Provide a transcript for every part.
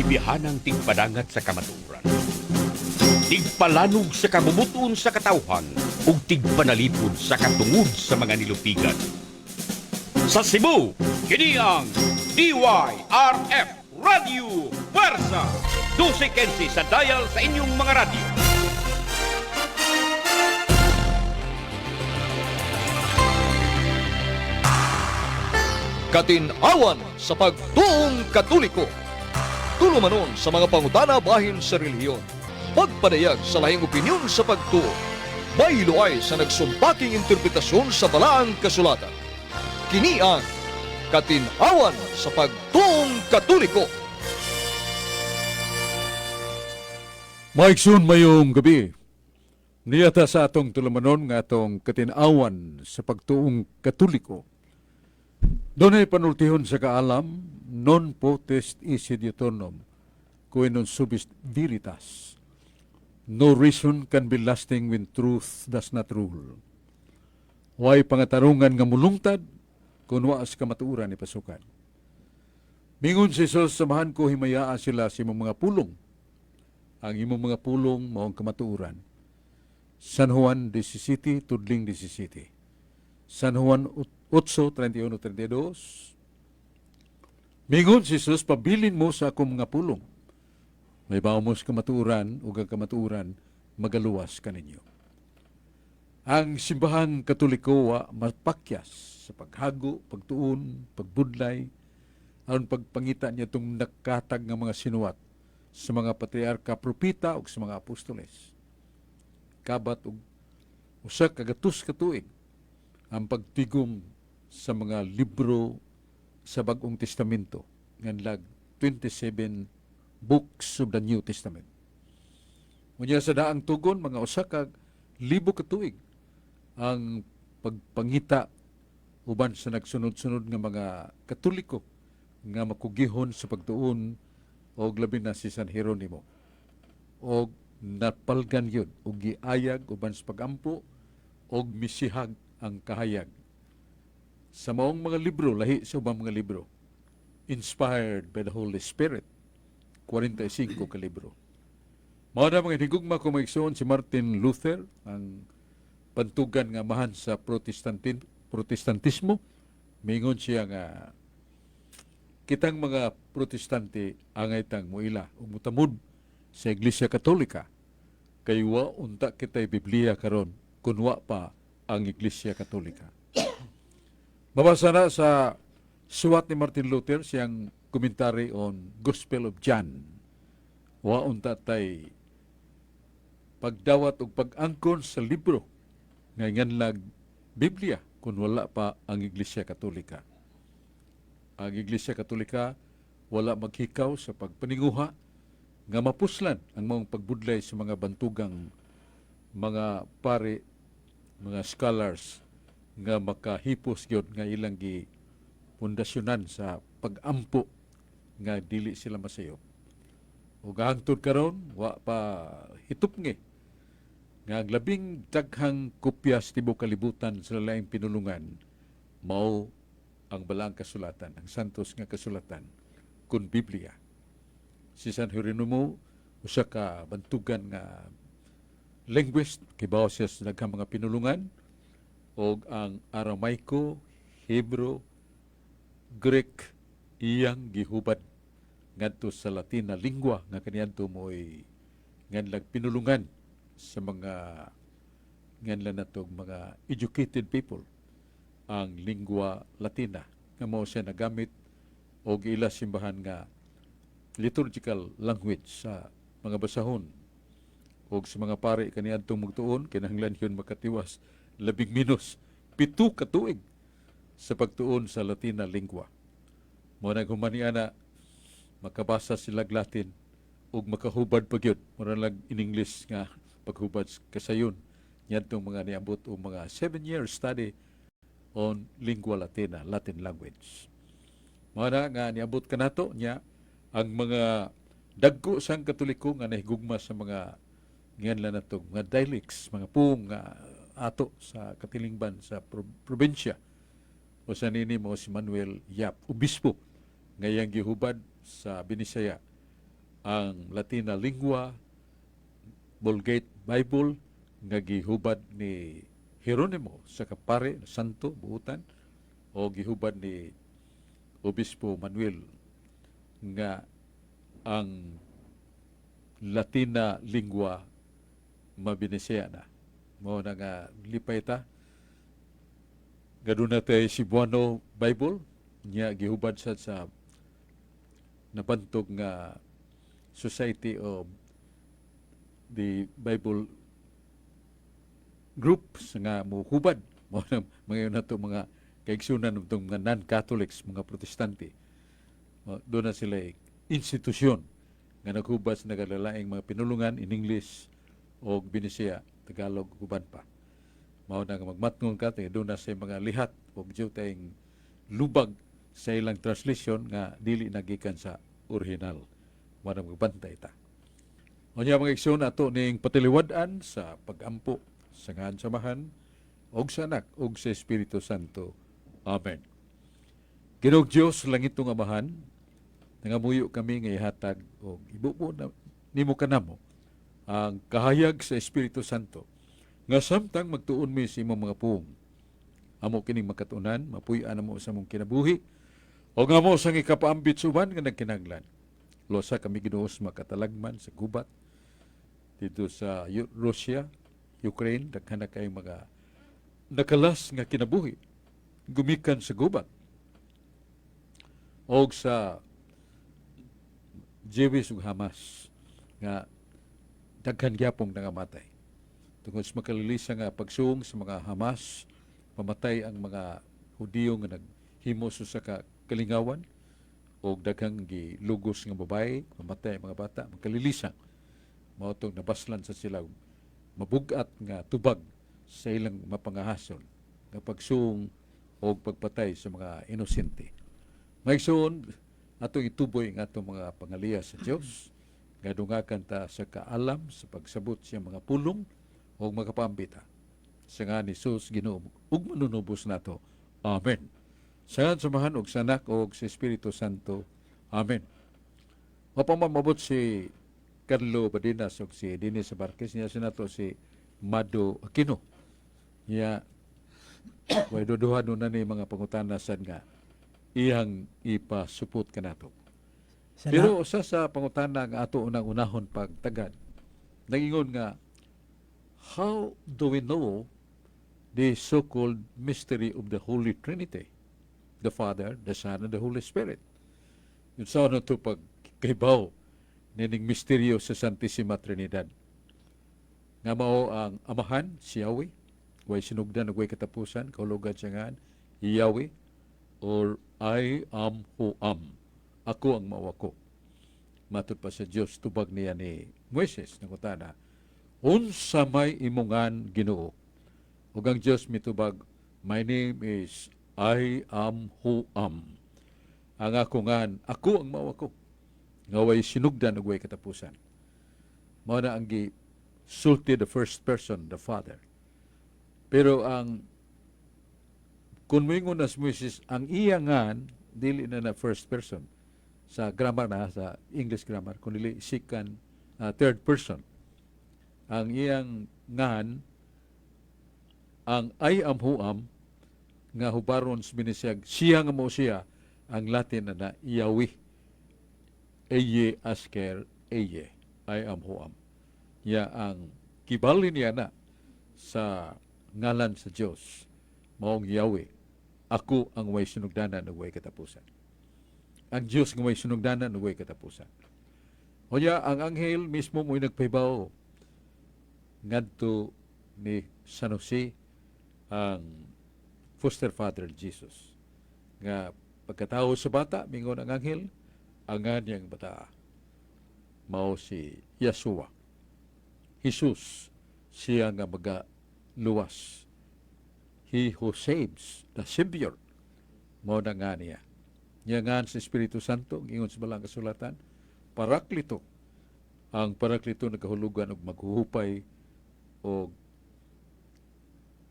Kabibihanang tigpadangat sa kamatuoran, tigpalanog sa kabubut-on sa katawhan ug tigpanalipod sa katungod sa mga nilupigan. Sa Cebu, kini ang DYRF Radio Puwersa. 12:15 sa dial sa inyong mga radyo. Katinawan sa pagtuong Katoliko. Tulumanon sa mga pangutana bahin sa relihiyon. Pagpadayag sa lahing opinyon sa pagtuo. Baylo ay sa nagsumpaking interpretasyon sa balaang kasulatan. Kini ang Katinawan sa pagtuong Katoliko. Maigsoon, mayong gabi. Niyata sa atong tulumanon nga atong katinawan sa pagtuong Katoliko. Dunay panultihon sa kaalam, non potest esse diuturnum, quae non subest veritas. No reason can be lasting when truth does not rule. Way pangatarungan nga mulungtad, kung wa sa kamatuoran ni pasukan. Mingon si Jesus, "Amahan ko, himayaa sila sa imong mga pulong. Ang imong mga pulong mao ang kamatuoran." San Juan 17, tudling 17. San Juan 8, 31, 32. Mingon si Jesus, "Pabilin mo sa akong mga pulong. Mahibaw mo sa kamatuoran, ug ang kamatuoran magaluwas kaninyo." Ang Simbahang Katoliko wa mapakyas sa paghago, pagtuon, pagbudlay, aron pagpangita niya itong nakatag nga mga sinuwat sa mga patriarka, propeta ug sa mga apostoles. Kabat og 100 ka tuig ang pagtigom sa mga libro sa Bagong Testamento, nganlag 27 books of the New Testament. Unya sa daang tugon, mga 1,000 ka tuig ang pagpangita uban sa nagsunod-sunod nga mga Katoliko nga makugihon sa pagtuon og labi na si San Jeronimo og napalgan yun og giayag uban sa pagampo og misihag ang kahayag sa maong mga libro, lahi sa ubang mga libro, inspired by the Holy Spirit, 45 ka libro. Mao na, mga hinigugma ko mga igsoon, si Martin Luther, ang pantugan nga amahan sa Protestantismo, mingon siya nga kitang mga Protestante angay tang muila o mutamod sa Iglesia Katolika kay wa unta kita'y Biblia karon kun wa pa ang Iglesia Katolika. Mabasa na sa suwat ni Martin Luther, siyang commentary on Gospel of John. Wa unta tay pagdawat og pag-angkon sa libro nga nganlag Biblia kung wala pa ang Iglesia Katolika. Ang Iglesia Katolika wala maghikaw sa pagpaninguha nga mapuslan ang mga pagbudlay sa mga bantugang mga pare, mga scholars nga makahipos gyud nga ilang gi pundasyonan sa pag-ampo nga dili sila masayop. Ug hangtod karon wa pa hitupngi nga ang labing daghang kopya sa tibuok kalibutan sa laing pinulungan mao ang balaang kasulatan, ang santos nga kasulatan kun Biblia. Si San Jeronimo, usa ka bantugan nga linguist, kibaw siya sa daghang mga pinulungan og ang Aramaiko, Hebrew, Greek iyang gihubad ngadto sa Latin na lingwa nga kaniadto mo'y nganlag pinulungan sa mga nganla natog mga educated people, ang lingua Latina nga mao siya nagamit og ila simbahan nga liturgical language sa mga basahon og sa mga pare kaniadtong magtuon. Kinahanglan yun makatiwas labing minus 7 ka tuig sa pagtuon sa Latina lingua. Mo nang human niana makabasa sila Latin ug makahubad pa gyud, mura lang in English nga paghubad kasayon niadtong mga niabot og mga 7-year study on lingua Latina, Latin language. Mao na nga niabot kanato nya ang mga dagko sang Katoliko nga nahigugma sa mga nganla natong mga dialects, mga puong nga ato sa katilingban sa probinsya. O sa nini mo si Manuel Yap, obispo nga iyang gihubad sa Binisaya. Ang Latina Lingua Vulgate Bible nga gihubad ni Jeronimo sa kapare santo buutan o gihubad ni Obispo Manuel nga ang Latina Lingua mabinisaya na. Mao na nga lipay ta nga duna tay Cebuano Bible nya gihubad sa nabantog nga Society of the Bible groups nga mohubad mo na mga nato mga kaigsunan itong mga non-Catholics, mga Protestante. Doon na sila institusyon nga naghubad sa nagalalaing mga pinulungan in English o Binisaya, Tagalog, uban pa. Mao na nga magmatngon ka, doon na sa mga lihat o tayong lubag sa ilang translation nga dili nagikan sa original. Mao na magbantay ta. Unya, mga igsoon, ato ning patiliwad-an sa pagampo sa ngan sa Amahan og sa Anak ug sa Espiritu Santo. Amen. Ginoong Dios, langitong Amahan, nangamuyo kami nga ihatag og ibubo na nimo kanamo ang kahayag sa Espiritu Santo nga samtang magtuon mi sa imong mga puong, amo kining makatunan, mapuy-an mo sa among kinabuhi o nga mo sang ikapaambit sa uban nga nagkinahanglan. Luwasa kami, Ginoo, sa makatalagman sa gubat dito sa Russia, Ukraine, daghan na kayong mga nakalas nga kinabuhi gumikan sa gubat og sa Jewish ug Hamas nga daghan gyapong nangamatay tungod sa makalilisa nga pagsuong sa mga Hamas, pamatay ang mga Hudiyo nga naghimo sa ka kalingawan og daghang gilugos nga babae, mamatay ang mga bata, makalilisa. Mao tong nabaslan sa sila mabugat nga tubag sa ilang mapangahason nga pagsuong o pagpatay sa mga inosente. Mga igsoon, atong ituboy ang atong mga pangaliya sa Dios nga dungakan ta sa kaalam sa pagsabot sa mga pulong o makapaambita. Sa nga ni Jesus, Ginoo ug manunubos nato. Amen. Sa ngan sa Amahan ug sa Anak ug sa Espiritu Santo. Amen. Mapamamabot si Carlo Badinas ug si Dennis Barquez niya sinato si Mado Aquino. Niya way duduha na ni mga pangutana sad nga iyang ipasupot kanato. Pero usa sa pangutana nga ato unang unahon pagtagad, nagingon nga, "How do we know the so-called mystery of the Holy Trinity? The Father, the Son, and the Holy Spirit." Yun sa ano to pagkaibaw nining misteryo sa Santissima Trinidad. Nga mao ang Amahan, si Yahweh, way sinugdan ug way katapusan, kahulugan siya nga Yahweh, or I Am Who Am. Ako ang mao ako. Matud pa sa Dios, tubag niya ni Moises, nangutana, "Unsa may imongan, Ginoo?" Ug ang Dios mitubag, "My name is I Am Who Am." Ang ako ngan, ako ang mao ako. Nga way sinugdan ug way katapusan. Mao na ang gi sulti the first person, the Father. Pero ang kung moingon na si Moises, ang iya ngan, dili na na first person sa grammar na, sa English grammar, kun dili second, third person. Ang iyang ngan, ang I Am Who Am, nga hubaron sa binisayag, siya nga mo siya, ang Latin na na Yahweh. Ehyeh Asher Ehyeh. I Am Who Am. Ya ang kibalin niya na sa ngalan sa Dios maong Yahweh. Ako ang way sinugdanan ug way katapusan. Ang Dios nga way sinugdanan ug way katapusan. Unya ang anghel mismo mo'y nagpahibaw ngadto ni San Jose, ang foster father Jesus, nga pagkatawo sa bata, mingon ang anghel, ang niyang bata mao si Yeshua, Jesus, siya nga maga luwas, He Who Saves, the Savior. Mao na nga niya. Niya nga sa Espiritu Santo, ingon sa Balang Kasulatan, Paraklito. Ang Paraklito nagahulugan og maghuhupay o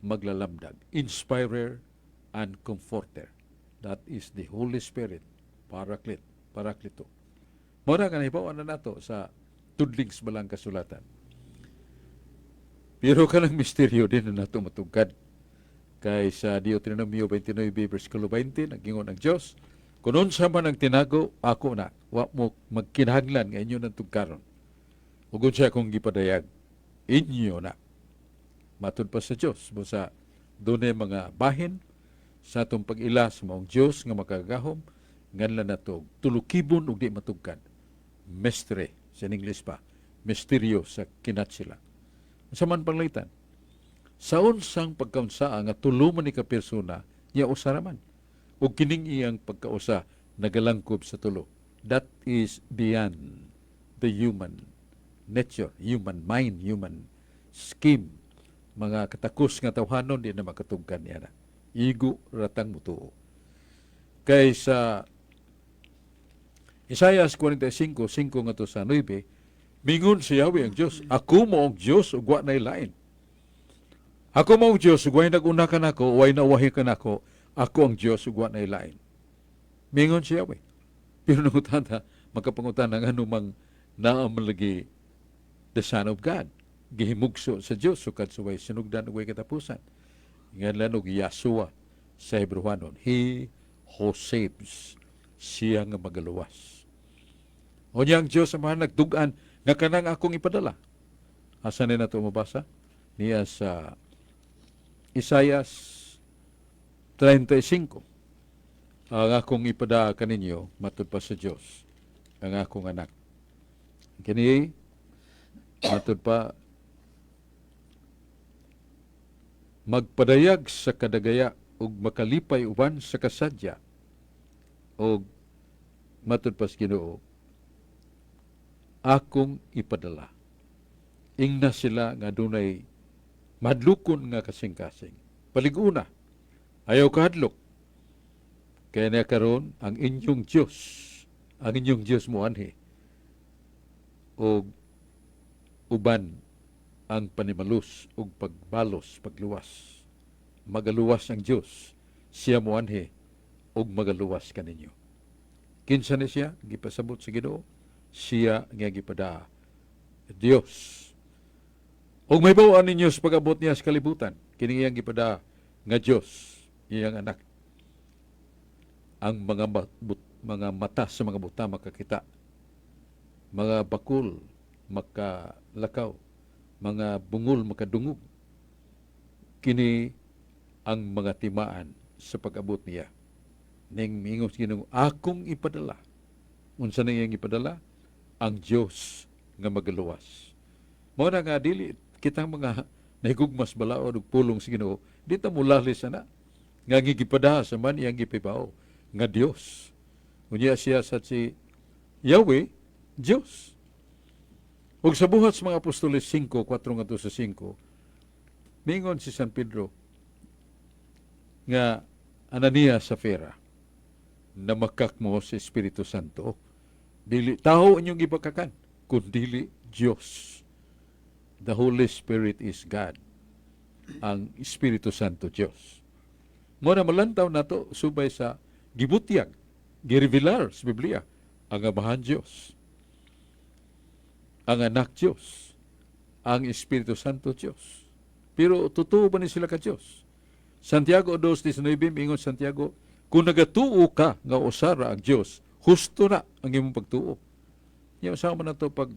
maglalamdag. Inspirer and Comforter. That is the Holy Spirit. Paraclete, Paraklito. Mao na nga nahibaw na nato sa tudling sa Balaang Kasulatan. Pero kanang misteryo di na nato matugkad. Kay sa Deuteronomio 29 versikulo 20, nagingon ang Diyos, "Kung unsa man ang tinago, ako na, wa mo magkinahanglan nga inyo nang tugkaron. Ug unsa akong gipadayag, inyo na." Matud pa sa Diyos, busa dunay mga bahin sa atong pag-ila sa maong Diyos nga makagagahom, nganlan nato tulukibon ug di matugkad. Mystery, sa English pa, misteryo sa kinatsila. Unsa man panglitan? Sa unsang pagkaunsaa nga tulo man ni ka persona, nya usa ra man? Ug kining iyang pagkausa nagalangkob sa tulo. That is beyond the human nature, human mind, human scheme. Mga katakos nga tawhanon di na makatugkan niya na. Igo ratang mutuo. Kay sa Isaiah 45, 5 ngadto sa 9, mingon si Yahweh ang Diyos, "Ako mao ang Diyos ug wa nay lain. Ako mao ang Diyos ug way nag-una kanako, way nauwahi kanako, ako ang Diyos ug wa nay lain." Mingon si Yahweh. Pero nangutana, makapangutan ang anumang naa man lagi the Son of God. Gihimugso sa Diyos sukad sa way sinugdan ug way katapusan. Nganlan og Yahshua sa Hebrewanon. He who saves. Siya nga magaluwas. Unya ang Diyos ang nagdugan nga kanang akong ipadala. Asa ni nato mabasa? Niya sa Isaias 35. Ang akong ipada kaninyo, matud pa sa Diyos, ang akong anak. Kini, matud pa, magpadayag sa kadagaya ug makalipay uban sa kasadya og matud pa sa Ginoo, akong ipadala. Ingna sila nga dunay madlukon nga kasing-kasing. Paliguna, ayaw kahadlok. Kaya na karon ang inyong Diyos, ang inyong Diyos moanhi og uban ang panimalus ug pagbalos, pagluwas. Magaluwas ang Diyos, siya moanhi ug magaluwas kaninyo. Kinsa ni siya? Gipasabot sa Ginoo, siya nga gipada Dios. Ug mahibaw-an ninyo sa pag-abot niya sa kalibutan, kini iyang gipada nga Dios, iyang anak. Ang mga mata sa mga buta makakita, mga bakul makalakaw, mga bungol makadungog. Kini ang mga timaan sa pag-abot niya. Ning mingon sa Ginoo, akong ipadala. Unsa na iyang ipadala? Ang Dios nga magaluwas. Mao na nga dili kitang mga nahigugmas balaod ug pulong sa Ginoo, di ta mulalis ana nga gigipada sa man iyang gipibaw nga Dios. Unya siya sa si Yahweh, Dios. Ug sa Buhat sa mga Apostoles 5, 4 ngadto sa 5, mingon si San Pedro nga, "Ananias, Safira, namakak mo sa Espiritu Santo. Dili tao inyong gibakakan, kundili Diyos." The Holy Spirit is God. Ang Espiritu Santo Diyos. Mao na malantaw nato subay sa gibutyag, girevelar sa Biblia, ang Amahan Diyos, ang Anak Diyos, ang Espiritu Santo Diyos. Pero totoo ba ni sila ka Diyos? Santiago 2.19, ingon Santiago, "Kung nagatuo ka nga usara ang Diyos, husto na ang imong pagtuo." Nya usa man nato pag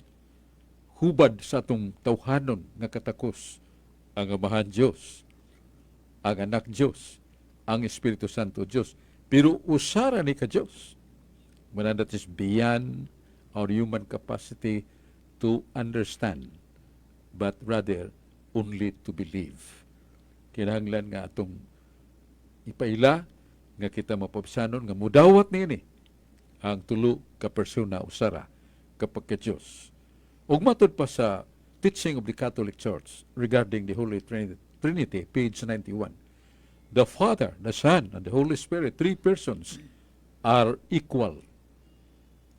hubad sa atong tawhanon nga katakos, ang Amahan Diyos, ang Anak Diyos, ang Espiritu Santo Diyos. Pero usara ni ka Diyos. Muna that is beyond our human capacity to understand, but rather only to believe. Kinahanglan nga atong ipaila nga kita mapabsanon nga mudawat niini ang tulo ka persona usara kapag ka Diyos. Ug matud pa sa Teaching of the Catholic Church regarding the Holy Trinity, page 91. The Father, the Son, and the Holy Spirit, three persons, are equal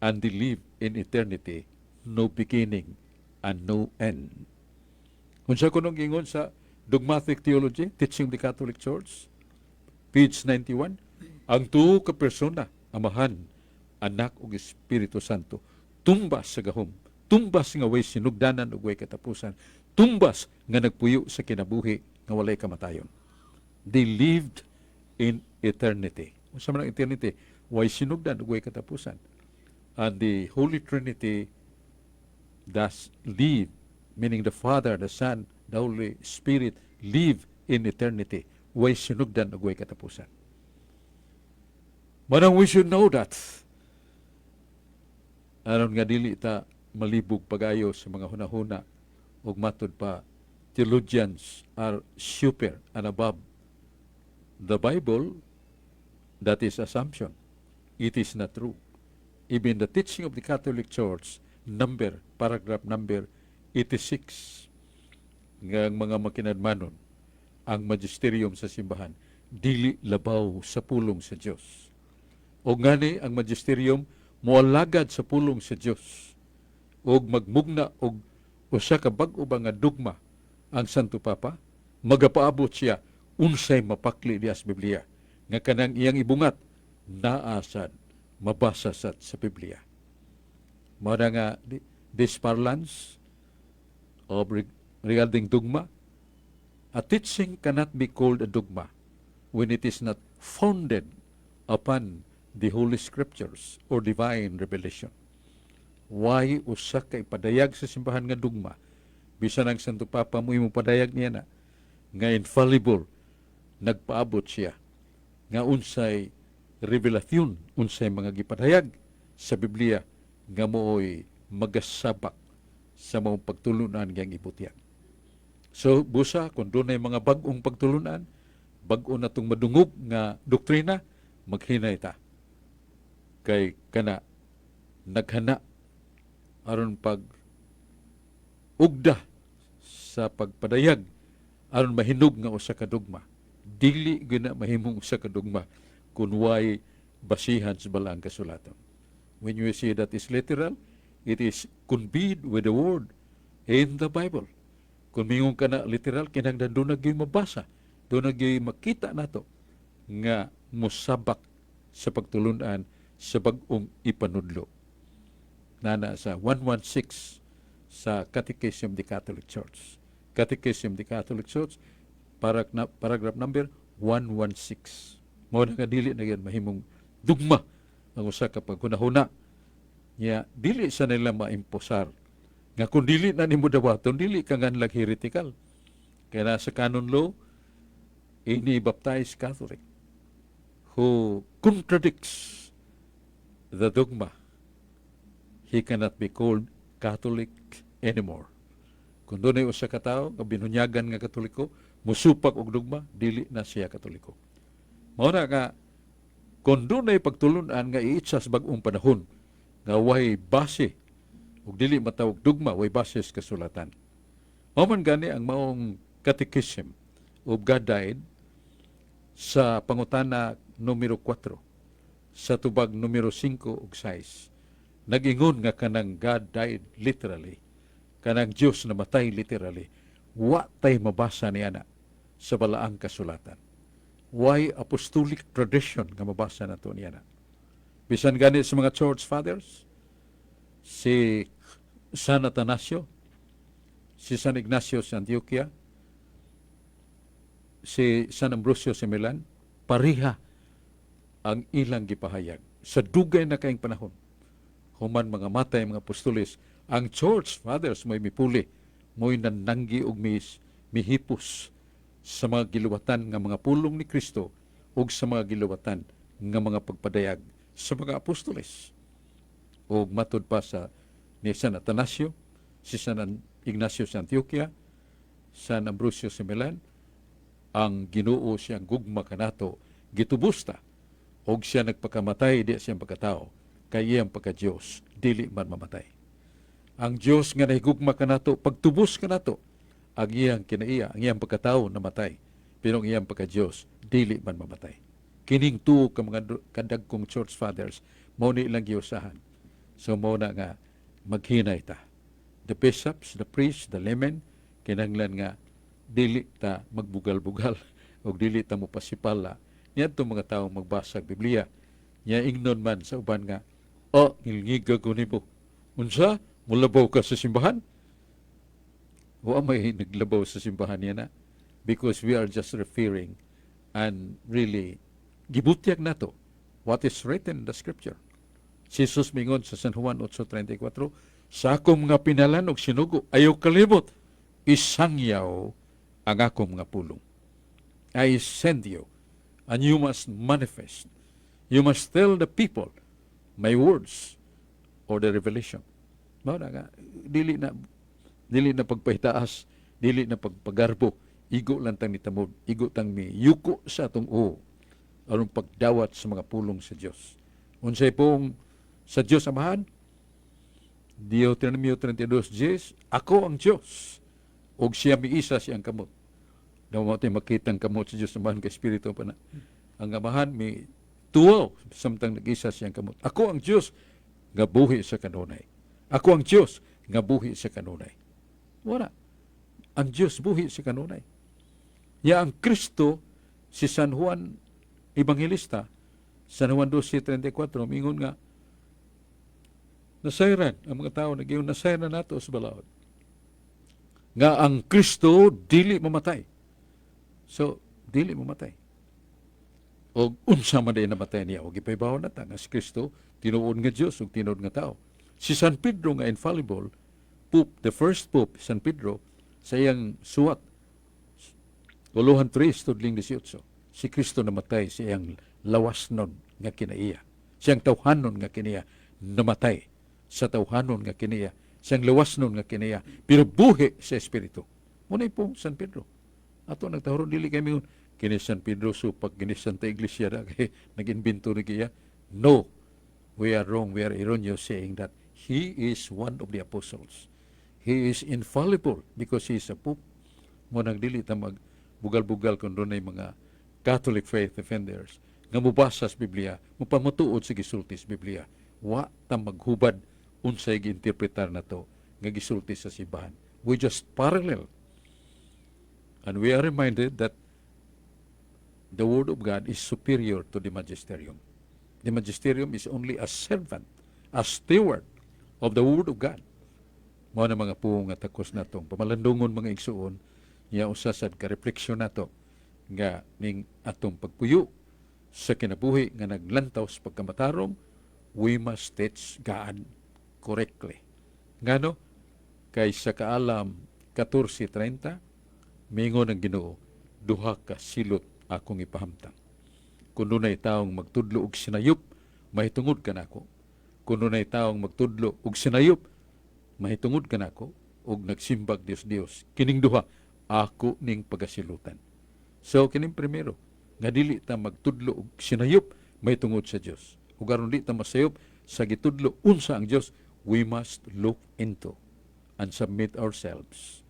and they live in eternity, no beginning and no end. Unsa kunong ingon sa Dogmatic Theology, Teaching of the Catholic Church, page 91, ang tuo ka persona, Amahan, Anak ug Espiritu Santo, Tumbas sa gahom, tumbas nga way sinugdanan ug way katapusan, tumbas nga nagpuyo sa kinabuhi nga walay kamatayon. They lived in eternity. Unsa man ang eternity? Way sinugdan ug way katapusan. And the Holy Trinity does live, meaning the Father, the Son, the Holy Spirit live in eternity. Way sinugdan ug way katapusan. Manang we should know that. Aron nga dili ta malibog pagayo sa mga hunahuna ug matud pa theologians are super and above the Bible, that is assumption. It is not true. Even the teaching of the Catholic Church, number, paragraph number 86, nga ang mga makinadmanon, ang magisterium sa simbahan, dili labaw sa pulong sa Dios. O ngani ang magisterium moalagad sa pulong sa Dios og magmugna og usa ka bag-o ba nga dogma ang Santo Papa, magapaabot siya unsay mapakli diya sa Biblia nga kanang iyang ibungat naa sad mabasa sad sa Biblia. Mao na nga this parlance of regarding dogma, a teaching cannot be called a dogma when it is not founded upon the Holy Scriptures or divine revelation. Way usa ka ipadayag sa simbahan nga dogma, bisan ang Santo Papa mo imo padayag niya na nga infallible, nagpaabot siya nga unsay revelasyon, unsay mga gipadayag sa Biblia nga mooy magasabak sa maong pagtulunan nga ibutyan. So busa kung dunay mga bag-ong pagtulunan, bag-o na tong madungog nga doktrina, maghinay ta. Kay kana naghana aron pag ugda sa pagpadayag aron mahinog nga usa ka dogma. Dili gyud na mahimong usa ka dogma kun way basihan sa balaang kasulatan. When you say that is literal, it is conveyed with the word in the Bible. Kung mingon ka na literal, kinahanglan duna gyud mabasa, duna gyud makita nato nga musabak sa pagtulunan sa bag-ong ipanudlo. Nana sa 116 sa Catechism of the Catholic Church. Catechism of the Catholic Church, paragraph number 116. Mao na nga dili na yan mahimong dugma ang usa ka paghunahuna. Nya dili sa nila maimposar nga kung dili na nimo dawaton, dili ka nganlag heretical. Kaya nasa canon law, any baptized Catholic who contradicts the dogma, he cannot be called Catholic anymore. Kung dunay usa ka tawo nga binunyagan nga Katoliko, musupak og dogma, dili na siya Katoliko. Mao na nga kung dunay pagtulunan nga iitsa sa bag-ong panahon nga way base ug dili matawag dugma, way base sa kasulatan. Mao man gani ang maong Catechism of God Died sa pangutana numero 4 sa tubag numero 5 ug 6. Nag-ingon nga kanang God died literally, kanang Dios namatay literally, wa tay mabasa niya na sa balaang kasulatan. Way apostolic tradition nga mabasa nato niya na. Bisan gani sa mga church fathers, si San Atanasio, si San Ignacio sa Antioquia, si San Ambrosio sa Milan, pareha ang ilang gipahayag. Sa dugay na kaayong panahon, human mga matay mga apostoles, ang church fathers mo'y mipuli, mo'y nananggi og mihipos sa mga giluwatan nga mga pulong ni Kristo ug sa mga giluwatan nga mga pagpadayag sa mga apostoles. Og matud pa sa ni San Atanasio, si San Ignacio sa Antioquia, San Ambrosio sa Milan, ang Ginoo siyang gugma kanato, gitubos ta og siya nagpakamatay di siyang pagkatao, kay iyang pagka-Dios dili man mamatay. Ang Dios nga nahigugma kanato, pagtubos kanato, ang iyang kinaiya, ang iyang pagkatao namatay, pero ang iyang pagka-Dios dili man mamatay. Kining tuo ka mga kadagkong church fathers, mao ni ilang giusahan. So mao na nga maghinay ta. The bishops, the priests, the laymen, kinahanglan nga dili ta magbugal-bugal o dili ta mopasipala niadto mga tawo magbasa og Biblia. Nya ingnon man sa uban nga, "Oh, ngilngiga ko nimo." Unsa? Mulabaw ka sa simbahan? Wa may naglabaw sa simbahan niya na because we are just referring and really gibutyag nato what is written in the Scripture. Si Jesus mingon sa San Juan 8:34, "Sa akong nga pinalan og sinugo, ayaw kalibot, isangyaw ang akong nga pulong." I send you, and you must manifest. You must tell the people my words or the revelation. Mao na nga, dili na pagpahitaas, dili na pagpagarbo, igo lang tang nitamod, igo tang mi yuko sa atong uo aron pagdawat sa mga pulong sa Dios. Unsay pulong sa Dios Amahan? Deuteronomio 32:10, "Ako ang Dios, ug siya miisa siyang kamot." Daw mo tayo makita ang kamot sa Dios Amahan kay Espiritu pa na. Ang Amahan mi tuwaw samtang nag-isa siyang kamot. "Ako ang Dios nga buhi sa kanunay. Ako ang Dios nga buhi sa kanunay." Wala. Ang Dios buhi sa kanunay. Ya ang Kristo, si San Juan Evangelista, San Juan 12:34, mingon nga, nasayran ang mga tao, nag nasayran nato sa balaod nga ang Kristo dili mamatay. So, dili mamatay. O unsa man day namatay niya, o gipahibaw na ta nga si Kristo tinuod nga Dios ug tinuod nga tao. Si San Pedro nga infallible Pope, the first Pope, San Pedro, sa iyang suwat, Uluhan 3, tudling 18, si Kristo namatay sa iyang lawas nun nga kinaiya. Siyang tawhanon nga kinaiya, namatay sa tawhanon nga kinaiya, siyang lawas nun nga kinaiya, pero buhi sa Espiritu. Muna pong San Pedro. Ato nagtahoron dili kay mingon, kini San Pedro supag kini Santa Iglesia na kay nag-imbento ni kiya. No, we are wrong, we are erroneous saying that he is one of the apostles. He is infallible because he is a pope. Mo nang dili ta mag bugal-bugal kung dunay mga Catholic faith defenders nga mubasa sa Biblia, mupamatuod sa gisulti sa Biblia. Wa ta maghubad unsay giinterpretar nato nga gisulti sa simbahan. We just parallel. And we are reminded that the Word of God is superior to the magisterium. The magisterium is only a servant, a steward of the Word of God. Mao na mga puong nga takos natong pamalandungon, mga igsuon, nya usa sad ka refleksyon nato nga ning atong pagpuyo sa kinabuhi nga naglantaw sa pagkamatarong, we must teach God correctly. Ngano? Kay sa Kaalam 14:30, mingon ang Ginoo, "Duha ka silot akong ipahamtang. Kung dunay taong magtudlo og sinayop, mahitungod kanako. Kung dunay taong magtudlo og sinayop, mahitungod kanako og nagsimbag Dios Dios. Kining duha ako ning pagasilutan." So kining primero nga dili ta magtudlo og sinayop mahitungod sa Dios. Ug aron di ta masayop sa gitudlo unsa ang Dios, we must look into and submit ourselves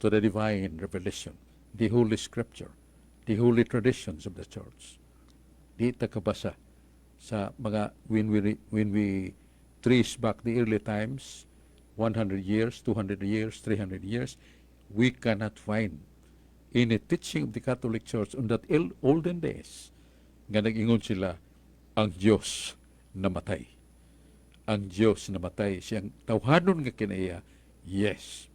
to the divine revelation, the Holy Scripture, the holy traditions of the Church. Di ta kabasa sa mga when we trace back the early times, 100 years, 200 years, 300 years, we cannot find any teaching of the Catholic Church on that olden days nga nag-ingon sila ang Diyos namatay. Ang Diyos namatay siyang tawhanon nga kinaiya. Yes,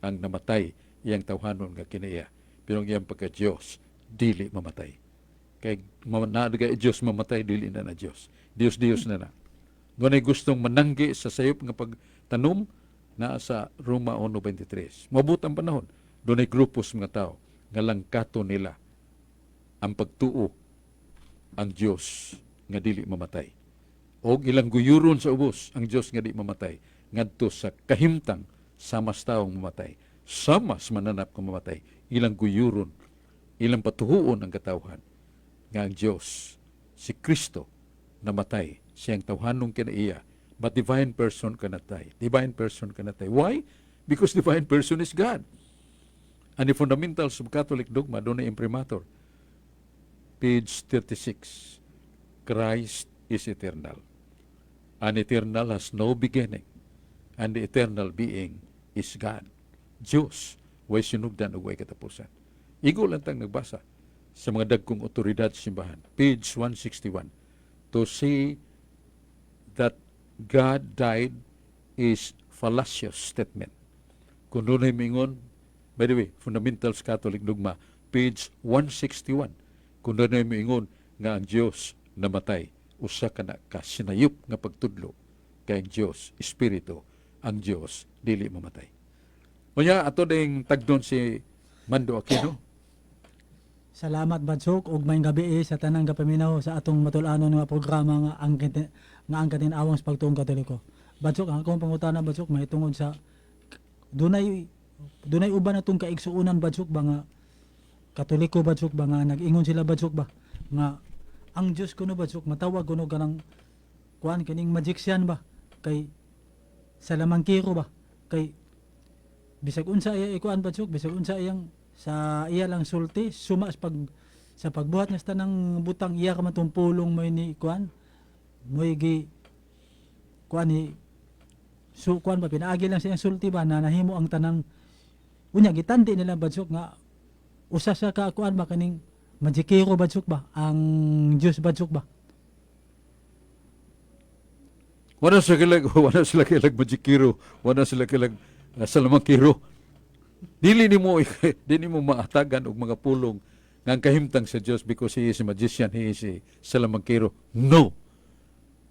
ang namatay iyang tawhanon nga kinaiya. Pero ang iyang pagka-Diyos, dili mamatay. Kay naa kay Diyos mamatay, dili na na Diyos. Diyos Diyos na na. Dunay gustong mananggi sa sayop nga pagtanom na sa Roma 1:23. Mabot ang panahon, dunay grupo sa mga tao nga langkato nila ang pagtuo ang Diyos nga dili mamatay. Og ilang guyuron sa ubos ang Diyos nga di mamatay ngadto sa kahimtang sama sa taong mamatay. Sama sa mananap kung mamatay, ilang guyuron, ilang patuhuon ang katawhan nga ang Diyos, si Kristo, namatay siyang tawhanong kinaiya, but divine person cannot die. Divine person cannot die. Why? Because divine person is God. And the fundamentals of Catholic dogma, dunay imprimatur. Page 36. Christ is eternal. And eternal has no beginning. And the eternal being is God. Diyos, way sinugdan ug way katapusan. Igo lang tang nagbasa sa mga dagkong otoridad sa simbahan. Page 161. To say that God died is fallacious statement. Kung dunay mingon, by the way, Fundamentals Catholic Dogma, page 161. Kung dunay mingon nga ang Dios namatay, usa ka na ka sinayop nga pagtudlo kay ang Dios espiritu, ang Dios dili mamatay. Unya ato ding tagdon si Mando Aquino. Salamat, Badsok, ug maayong gabi sa tanang gapaminaw sa atong matul-anon nga programa nga ang katin-awang sa pagtuong Katoliko. Badsok, ang akong pangutana, Badsok, mahitungod sa dunay uban atong kaigsuonan, Badsok ba, nga Katoliko, Badsok ba, nga nag-ingon sila, Badsok ba, nga ang Dios kuno, Badsok, matawag kuno kanang kuan kining magician ba, kay salamangkero ba, kay bisag unsa iya ikuan, Badsok, bisag unsa iyang sa iya lang sulti suma sa pagbuhat niya sa tanang butang, iya ka man tong pulong mo ni kuan mo gi kuan ni su kuan ba, pinaagi lang sa iyang sulti ba na nahimo ang tanang. Unya gitandi nila, Badsok, nga usa sa ka kuan ba, kaning magikero, Badsok ba, ang Dios, Badsok ba. Wala sila kilag magikero, wala sila kilag salamangkero. Dili nimo maatagan og mga pulong nga ang kahimtang sa Dios, because he is a magician, he is a salamangkero. No.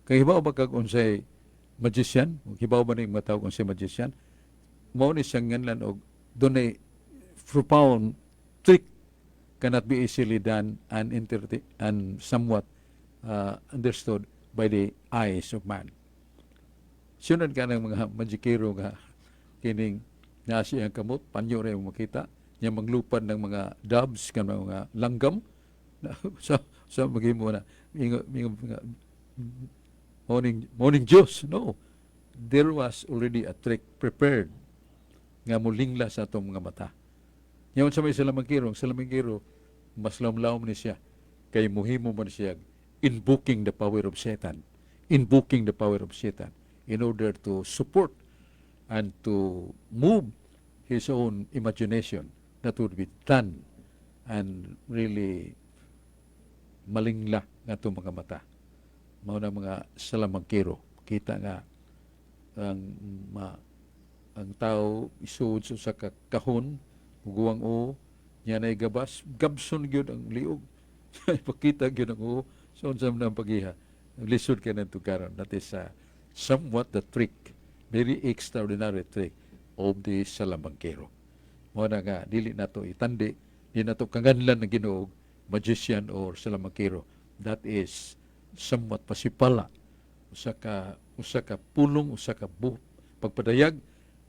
Kay hibaw ba kag unsay magician? Hibaw ba ning mga tao unsay magician? Mao ni siyang nganlan og dunay profound trick cannot be easily done and somewhat understood by the eyes of man. Sunod ka ng mga magikero nga kining naa siyang kamot, panyo rin mo makita, niya manglupad ng mga doves, kan mga langgam, sa maghimo na, ingo, mga, morning Diyos. No. There was already a trick prepared nga mulingla sa atong mga mata. Ngayon sa may salamangkero, ang salamangkero, mas lawom ni siya. Kay muhimo man siya invoking the power of Satan. Invoking the power of Satan in order to support and to move his own imagination that would be done and really malingla nga itong mga mata. Mao na mga salamangkero. Kita nga ang tao isuod sa usa ka kahon, muguwang o niya na gabas, gabson gyud ang liog. Ipakita gyud ang uo. So unsa man ang pagiha? Lisod kay nang tugaron. That is somewhat the trick, very extraordinary trick of the salamangkero. Mao na nga dili nato itandi, di nato kanganlan ng Ginoo magician or salamangkero. That is somewhat pasipala, usa ka pulong, usa ka pagpadayag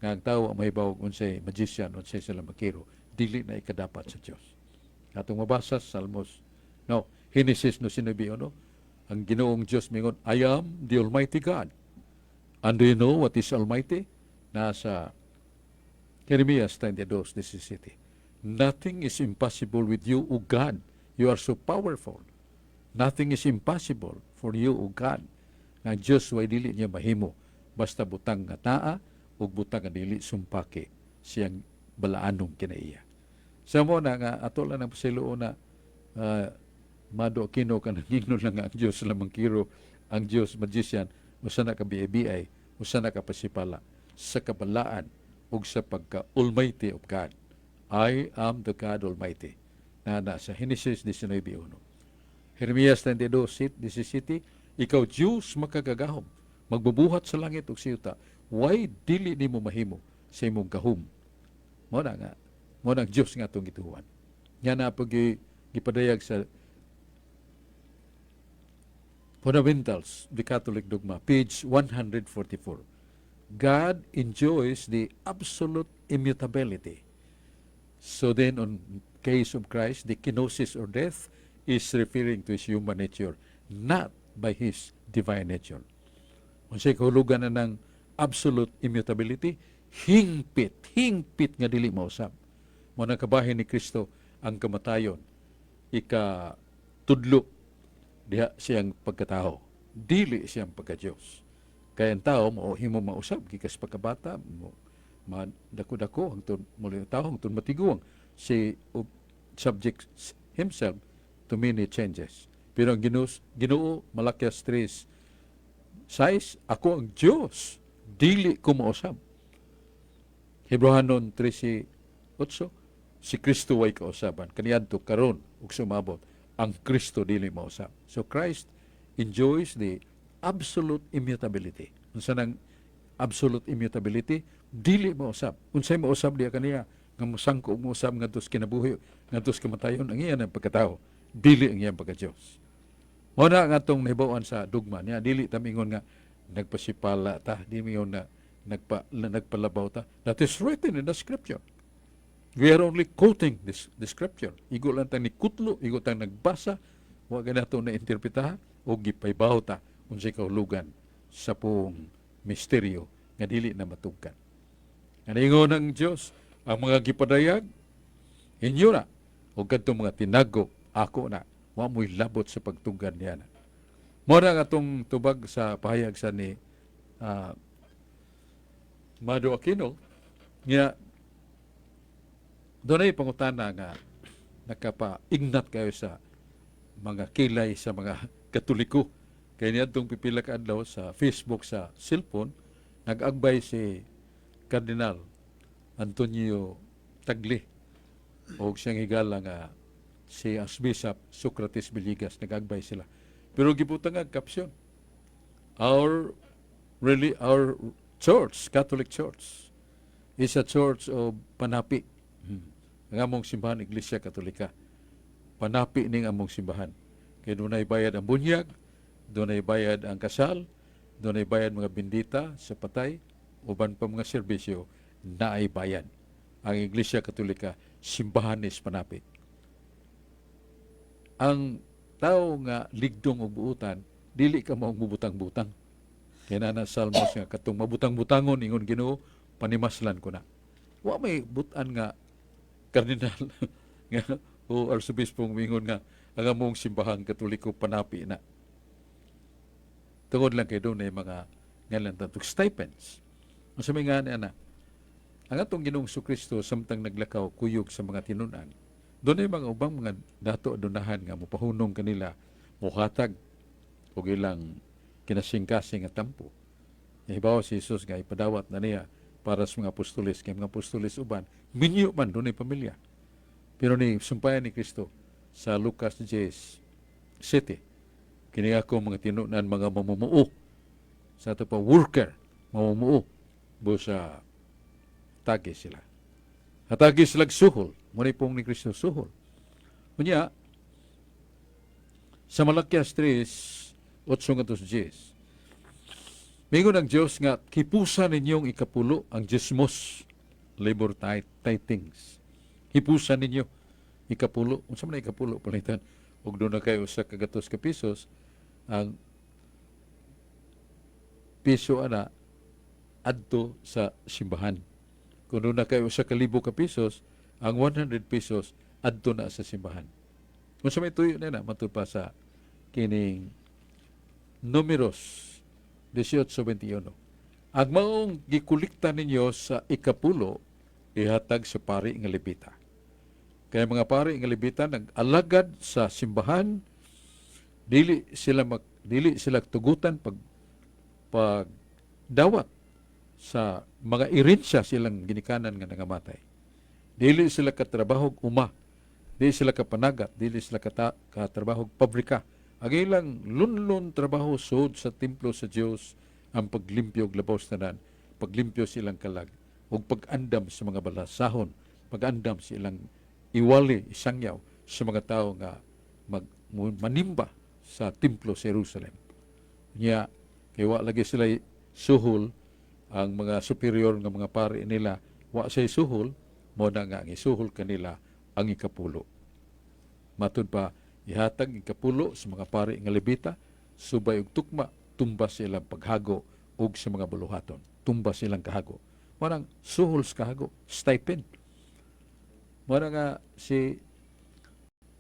nga ang tao ang mahibaw unsay magician, unsay salamangkero, dili na ikadapat sa Dios. Atong mabasa sa Salmos, no, Genesis no sinabi ano, ang Ginoong Dios mingon, "I am the Almighty God." And do you know what is Almighty? Nasa Jeremias 22:17. "Nothing is impossible with you, O God. You are so powerful." Nothing is impossible for you, O God. Nga Diyos way dili niya mahimo. Basta butang nga naa ug butang nga dili sumpaki siyang balaanong kinaiya. Sa mo na nga ato lang ang pasiluo na Mado Aquino ka nangingnon lang nga ang Diyos salamangkero, ang Diyos magician, usa na ka BI, usa na ka pasipala sa kabalaan ug sa pagka Almighty of God. "I am the God Almighty." Na sa Genesis 19:1. Jeremias 22:17, "Ikaw Diyos makagagahom, magbubuhat sa langit ug sa yuta, why dili nimo mahimo sa imong gahom?" Mao na ang Diyos nga atong gituohan. Nga na pag gipadayag sa Fundamentals, the Catholic Dogma, page 144. God enjoys the absolute immutability. So then, on case of Christ, the kenosis or death is referring to his human nature, not by his divine nature. Unsay kahulugan na ng absolute immutability? Hingpit, hingpit nga dili mausab. Mo na kabahin ni Kristo ang kamatayon, ika tudlo diha siyang pagkatao, dili siyang pagka-Diyos. Kaya ang tao mo himo mausab gikas pagkabata mo dako-dako hangtod muli tao hangtod matiguang si subjects himself to many changes. Pero ang Ginoo, Ginoo, Malakias 3:6, "Ako ang Diyos, Dili ko mausab. Hebreohanon 13:8, si Kristo way kausaban kaniadto, karon ug sumabot. Ang Kristo dili mausab. So Christ enjoys the absolute immutability. Unsa nang absolute immutability? Dili mausab. Unsay mausab diya kaniya nga mosangko ug mausab ngadto sa kinabuhi, ngadto sa kamatayon? Ang iya ng pagkatao, dili ang iyang pagka-Dios. Mao na nga atong nahibaw-an sa dugma niya. Dili ta mingon nga nagpasipala ta, di mingon na nagpalabaw ta. That is written in the scripture. We are only quoting this the scripture. Igo lang tang nikutlo, igo tang nagbasa, wa ganato na interpretaha o gipaybaw ta unsay kahulugan sa puong misteryo nga dili na matugkan. Nga ingon ang Dios, ang mga gipadayag inyo na ug kadtong mga tinago, ako na. Wa mo'y labot sa pagtugkan niya na. Mao na ang atong tubag sa pahayag sa ni Mado Aquino nga dunay pangutana nga nakapaignat kayo sa mga kilay sa mga Katoliko. Kay niadtong pipila ka adlaw, sa Facebook sa cellphone, nag-agbay si Cardinal Antonio Tagle o siyang higala nga si Archbishop Socrates Villegas. Nag-agbay sila. Pero gibutang ang caption, "Our really our church, Catholic Church, is a church of panapi." Ang among simbahan, Iglesia Katolika, panapi ning among simbahan. Kay dunay bayad ang bunyag, dunay bayad ang kasal, dunay bayad mga bendita sa patay, uban pa mga serbisyo, naay bayad. Ang Iglesia Katolika, simbahan is panapi. Ang tao nga ligdong og buutan, dili ka maong mubutang-butang. Kaya na Salmos nga katong mabutang-butangon, ingon Ginoo, panimaslan ko na. Wa may butan nga kardinal nga o arsobispong mingon nga ang among simbahang Katoliko panapi na. Tungod lang kay dunay mga ngalan tatong stipends. Unsa may nga ana? Ang atong Ginoong Kristo, samtang naglakaw kuyog sa mga tinun-an, dunay mga ubang mga dato adunahan nga mopahunong kanila, mohatag og ilang kinasingkasing nga tampo. Nahibaw si Jesus nga ipadawat na niya para sa mga apostoles, kay mga apostoles uban, minyo man, dunay pamilya. Pero ni sumpayan ni Kristo sa Lucas 10, 7, kini ako mga tinunan mga mamumuo sa ato pa worker, mamumuo busa tagi sila. Hatagi sila suhol. Muna pong ni Kristo suhol. Unya, sa Malakias 3, 8 ngadto 10, mingon ang Diyos nga hipusa ninyong ikapulo, ang diesmos, labor tithings. Hipusa ninyo ikapulo. Unsa man ang ikapulo, palitan? Og duna kayo usa ka gatos ka pesos, ang piso ana adto sa simbahan. Kung duna kayo 1,000 ka pesos, ang 100 pesos adto na sa simbahan. Kung sa may tuyo na na, matud pa sa kining Numeros 18:21. Ang maong gikulikta ninyo sa ikapulo, ihatag sa pari nga Levita. Kaya mga pari nga Levita nag-alagad sa simbahan, dili sila tugutan pag dawat sa mga irensya silang ginikanan nga nangamatay. Dili sila katrabahog uma, dili sila kapanagat, dili sila katrabahog pabrika. Ang ilang lunlun trabaho sud sa templo sa Dios ang paglimpyo og labaw sa tanan, paglimpyo sa ilang kalag ug pag-andam sa mga balasahon, pag-andam sa ilang iwali, isangyaw sa mga tao nga manimba sa templo sa Jerusalem. Nya kay wa lagi sila suhol, ang mga superior nga mga pari nila wa say suhol, mo na nga ang isuhol kanila ang ikapulo. Matud pa, ihatag ikapulo sa mga pari nga Levita, subay og tukma, tumbas silang paghago ug sa mga buluhaton. Tumbas silang kahago. Marang suhol sa kahago, stipend. Mara nga si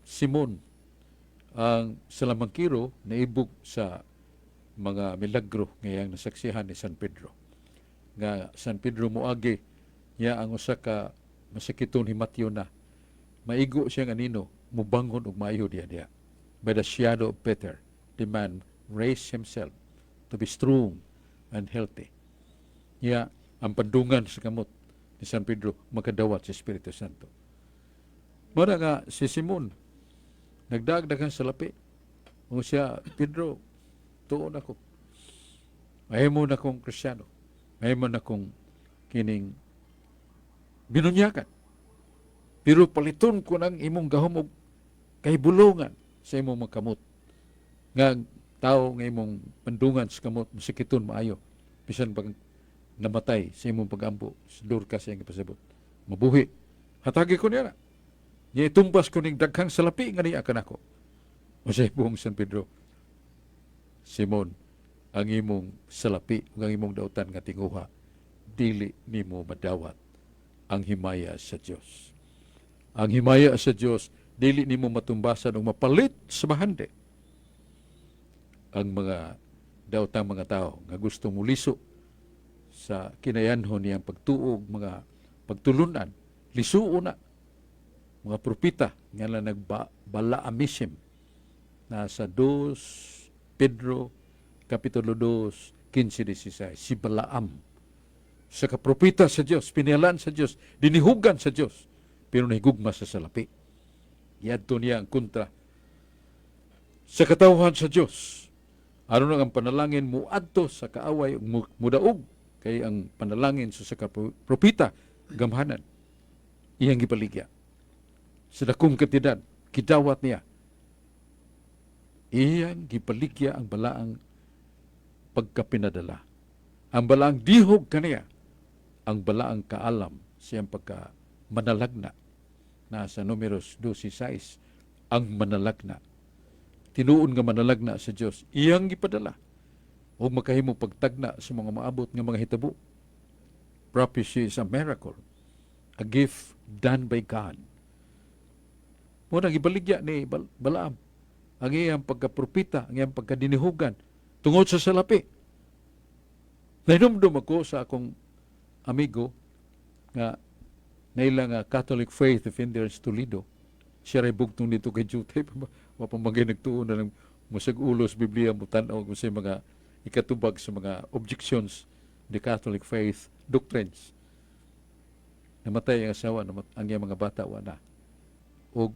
Simon ang salamangkiro naibog sa mga milagro ngayang nasaksihan ni San Pedro. Nga San Pedro moagi niya ang usa ka masakiton himatyon na maigo siya nga anino, mubangon og maayo diha diha. By the shadow of Peter, the man raised himself to be strong and healthy. Ya, ang pandungan sa kamot ni San Pedro makadawat sa Espiritu Santo. Mara nga si Simon nagdagdagan sa lapi. O siya, "Pedro, tuon ako. Mahimo na kong Kristiyano. Mahimo na kong kining binunyakan. Pero paliton ko ng imong gahom og kahibulongan sa imong mga kamot. Nga ang tao nga imong pandungan sa kamot, masakiton maayo. Bisan pag namatay sa imong pagampo, sa Dorcas iyang ipasabot. Mabuhi. Hatagi ko niya na. Niya itumbas ko ning daghang salapi nga niya kanako." O siya buong San Pedro, "Simon, ang imong salapi ug ang imong dautan nga tinguha, dili nimo madawat ang himaya sa Dios. Ang himaya sa Dios dili nimo matumbasan ug mapalit sa bahandi." Ang mga daotang mga tao nga gusto muliso sa kinayanhon niyang pagtuog mga pagtulunan, lisuo na mga propita nga na nagbalaamism na sa 2 Pedro Kapitulo 2, 15-16, si Balaam sa kapropita sa Dios, pinialan sa Dios, dinihugan sa Dios, pero nahigugma sa salapi. Yadto niya ang kontra sa katawhan sa Dios. Aron ang panalangin muadto sa kaaway ug mudaog kay ang panalangin sa propita gamhanan, iyang gibaligya. Sa dakong kantidad, gidawat niya. Iyang gibaligya ang balaang pagkapinadala. Ang balaang dihog kaniya, ang balaang kaalam siyang pagka manalagna. Nasa Numeros 12:6, ang manalagna. Tinuon nga manalagna sa Dios, iyang gipadala ug makahimo pagtagna sa mga maabot nga mga hitabo. Prophecy is a miracle, a gift done by God. Mo nang gibaligya ni Balaam ang iyang pagkapropita, ang iyang pagkadinihugan tungod sa salapi. Nahinumdum ako sa akong amigo nga naila nga Catholic Faith Defenders Toledo. Siya ray bugtong dito kay Jutay. Wa pa magay nagtuon na ng musag ulos Biblia mo tan-aw kung sa mga ikatubag sa mga objections the Catholic faith doctrines. Namatay ang asawa, ang iyang mga bata wa na. Og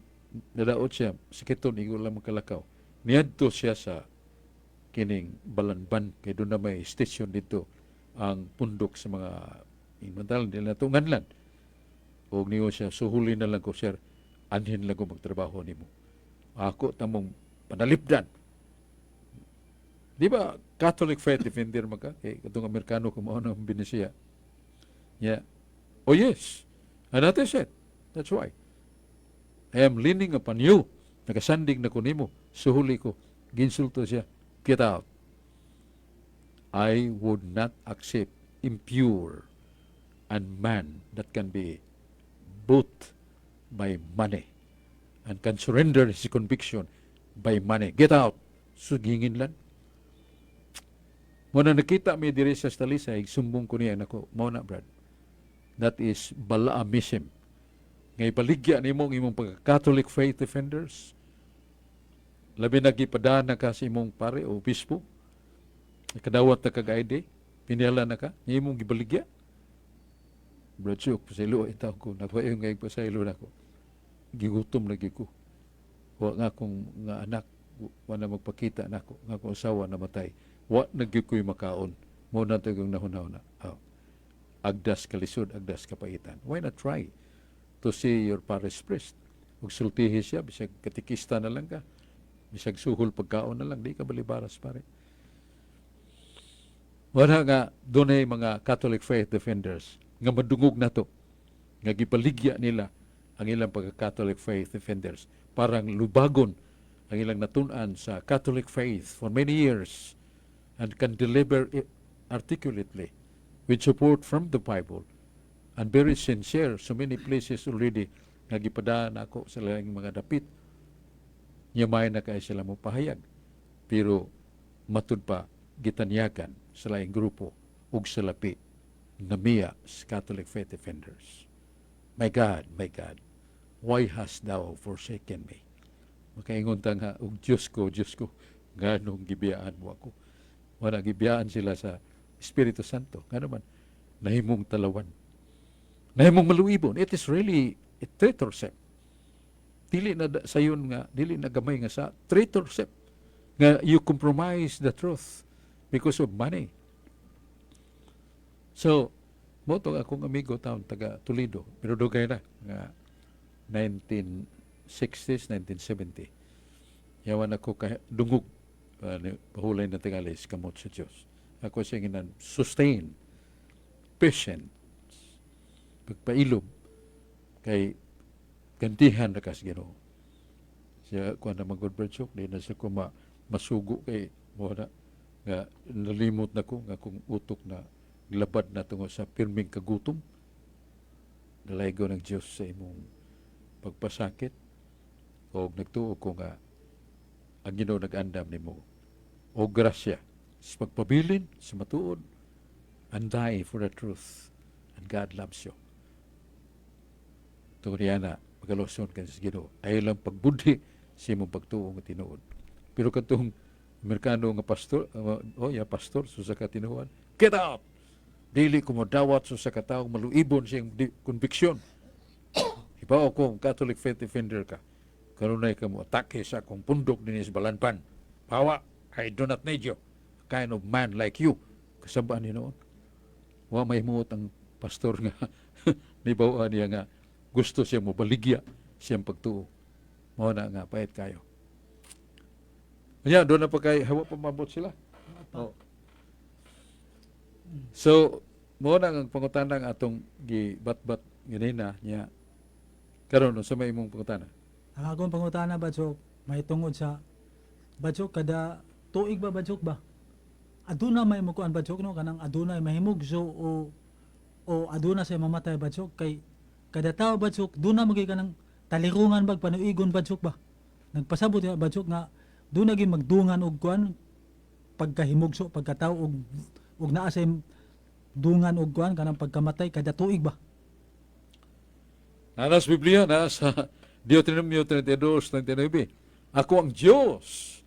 nadaot siya, sakiton, igo lang makalakaw. Niadto siya sa kining Balanban kay doon na may station dito ang pundok sa mga invental nila na nganlan. Og niyo siya, "Suhuli na lang ko, sir, anhin lang ko magtrabaho nimo. Ako tamong panalipdan." Di ba Catholic Faith Defender man ka? Kay katong Amerikano kung mao na ang binisiya. Yeah. "Oh yes. And that is it. That's why I am leaning upon you. Nakasandig na ko nimo. Suhuli ko." Ginsulto siya, "Get out. I would not accept impure and man that can be bought by money and can surrender his conviction by money. Get out." Sugingin lang. Mo na nakita mi diri sa Talisay, sumbong ko niya nako, mao na, Brad. That is Balaamism. Nga ibaligya nimo ang imong pagka-Catholic Faith Defenders. Labi na gipadana ka sa imong pare o obispo. Kadawat na kag ID, pinila na ka, imong gibaligya. "Brad Chuk, pasaylo itaw ko, nagwayo nga pasaylo nako. Gigutom lagi ko. Wa nga akong nga anak, wa na magpakita nako, nga akong asawa namatay. Wa na gyud ko'y makaon. Mo na to yung nahuna-huna." Oh. Agdas kalisod, agdas kapaitan. Why not try to see your parish priest? Ug sultihi siya, bisag katikista na lang ka. Bisag suhol pagkaon na lang, di ka balibaras, pare. Wala nga dunay mga Catholic Faith Defenders nga madungog nato nga gipaligya nila ang ilang pagka-Catholic Faith Defenders, parang lubagon ang ilang natun-an sa Catholic faith for many years and can deliver it articulately with support from the Bible and very sincere. So many places already nga gipadaan ako sa ilang mga dapit nya may na kay sila mo pahayag, pero matud pa gitanyagan sa laing grupo ug sa lapi namiya sa Catholic Faith Defenders. "My God, my God, why hast thou forsaken me?" Makaingon ta nga, "Og Diyos ko, Diyos ko, nganong gibiyaan mo ako?" Wala gibiyaan sila sa Espiritu Santo. Ngano man, Nahimong talawan. Nahimong maluibon. It is really a traitorship. Dili na sayon nga, dili na gamay nga sa traitorship. Nga you compromise the truth because of money. So, mao tong akong amigo taon taga Toledo, pero dugay na nga 1960s, 1970. Yawan ako ka dungog pahulay na tingali sa kamot sa Diyos. Ako siya ginan sustain, patient, pagpailob, kay gantihan na kas Ginoo. Siya kuan na magod Brad, di na siya ko masugo kay mo na nga nalimot na ko nga kung utok na glabad na tungo sa pirming kagutom. Dalaygo ng Diyos sa imong pagpasakit o nagtuo ko nga ang Ginoo nag-andam nimo o grasya sa pagpabilin sa matuod and die for the truth, and God loves you. Tungod niya na magaluson ka sa Ginoo, ayaw lang pagbudhi sa imong pagtuo nga tinuod. Pero katong Amerikano nga pastor, oh yeah, pastor so sa katinuan, "Get out! Dili ko modawat sa katawong maluibon siyang conviction. Ibaw ko Catholic faith defender ka. Kanunay ka mo atake sa akong pundok dinhi sa Balanban. Pawa, I do not need you. A kind of man like you." Kasabaan ni noon. Wa may muot ang pastor nga nibawa niya nga gusto siya mo baligya siyang pagtuo. Mao na nga payat kayo. Kanya, doon na pa kay hawa pa mabot sila. Oh. So, mao na ang pangutana nga atong gibatbat ganina niya. Karon unsa may imong pangutana? Ang akong pangutana, Badsok, may tungod sa, Badsok, kada tuig ba, Badsok ba? Aduna may mukuan, Badsok, no, kanang aduna mahimugso o aduna sa mamatay, Badsok, kay kada tao, Badsok, duna magay kanang talirungan bag panuigon, Badsok ba. Nagpasabot ya, Badsok, nga duna gyud magdungan og kuan pagkahimugso pagkatao og naa sa dungan og kuan kanang pagkamatay kada tuig ba. Naa sa Biblia na sa Deuteronomio 32:39. "Ako ang Diyos.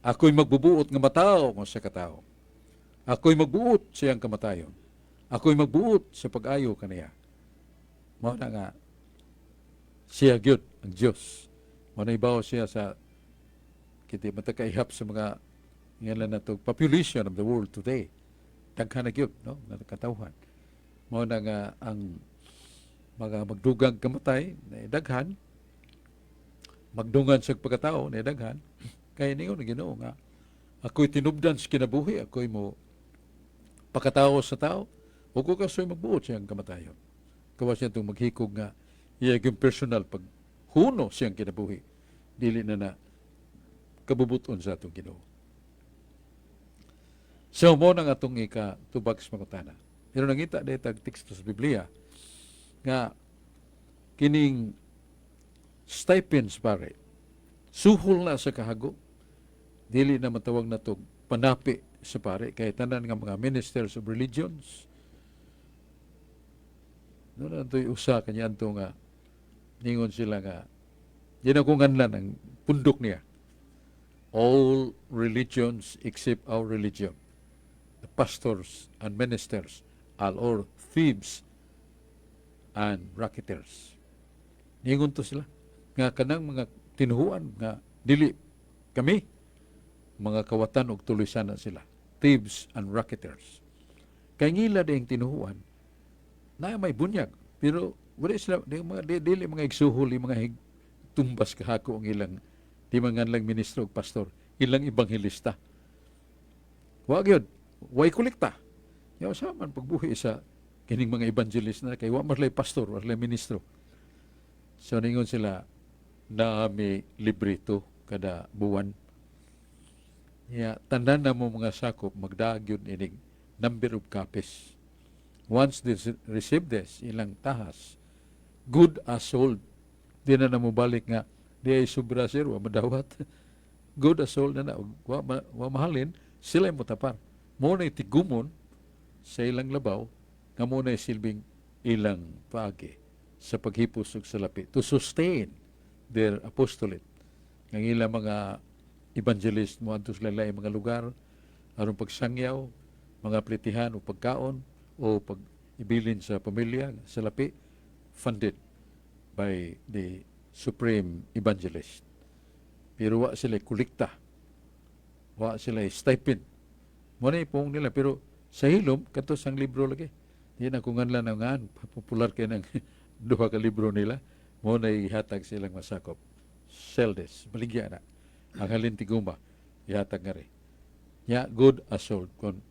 Ako'y magbubuot nga matawo kung sa katao. Ako'y magbuot sa iyang kamatayon. Ako'y magbuot sa pag-ayo kaniya." Mao na nga siya gyud ang Diyos. Mao na ibaw siya sa kiti matakaihap sa mga ngalan na to population of the world today. Daghan na gyud no nga katawhan. Mao na nga ang mga magdugang kamatay na daghan, magdungan sa pagkatao na daghan, kay ningon ang Ginoo nga ako'y tinubdan sa kinabuhi, ako'y mo pakatao sa tao o ko kasoy magbuot siyang kamatayon. Kawas siya itong maghikog nga iya yung personal pag huno siyang kinabuhi, dili na na kabubuton sa atong Ginoo. So mo nang atong ika tubag sa pangutana, pero nangita dahil tag teksto sa Biblia nga kining stipends pare suhol na sa kahago, dili na matawag na to panapi sa pare, kay tanan nga mga ministers of religions no na to'y usa kanya anto nga ningon sila nga di na ko nganlan ang pundok niya, "All religions except our religion, the pastors and ministers are all thieves and racketeers." Ningon to sila nga kanang mga tinuhuan nga dili kami, mga kawatan og tulisan na sila, thieves and racketeers. Kay ngila ding tinuhuan na may bunyag, pero wala sila di, mga di, dili mga igsuhol, mga hig, tumbas kahako ang ilang di man lang ministro ug pastor, ilang ebanghelista. Wa gyud, way kolekta. Yaw sa man pagbuhi sa kining mga evangelist na kay wa man sila pastor, wa sila ministro. So ningon sila na may librito kada buwan. Ya, tanan na mo mga sakop magdaag yun ining number of copies. Once they receive this, ilang tahas, good as sold. Di na na mo balik nga, di ay sobra sir, wa madawat. Good as sold na na, wa mahalin, sila mo tapar. Mo na tigumon sa ilang labaw, nga mo na silbing ilang paagi sa paghipos ug salapi to sustain their apostolate. Ang ilang mga evangelist mo adto sa lain mga lugar aron pagsangyaw, mga plitihan o pagkaon o pag Ibilin sa pamilya, sa lapi, funded by the Supreme Evangelist. Pero wa sila kolekta. Wa sila stipend. Mo na ipong nila, pero sa hilom kato sang libro lagi. Di na kung nganlan ang ngan popular kay ng duha ka libro nila, mo na ihatag silang masakop. Sell this, baligya na. Ang halin tiguma, ihatag nga rin. Ya, good as sold. Kung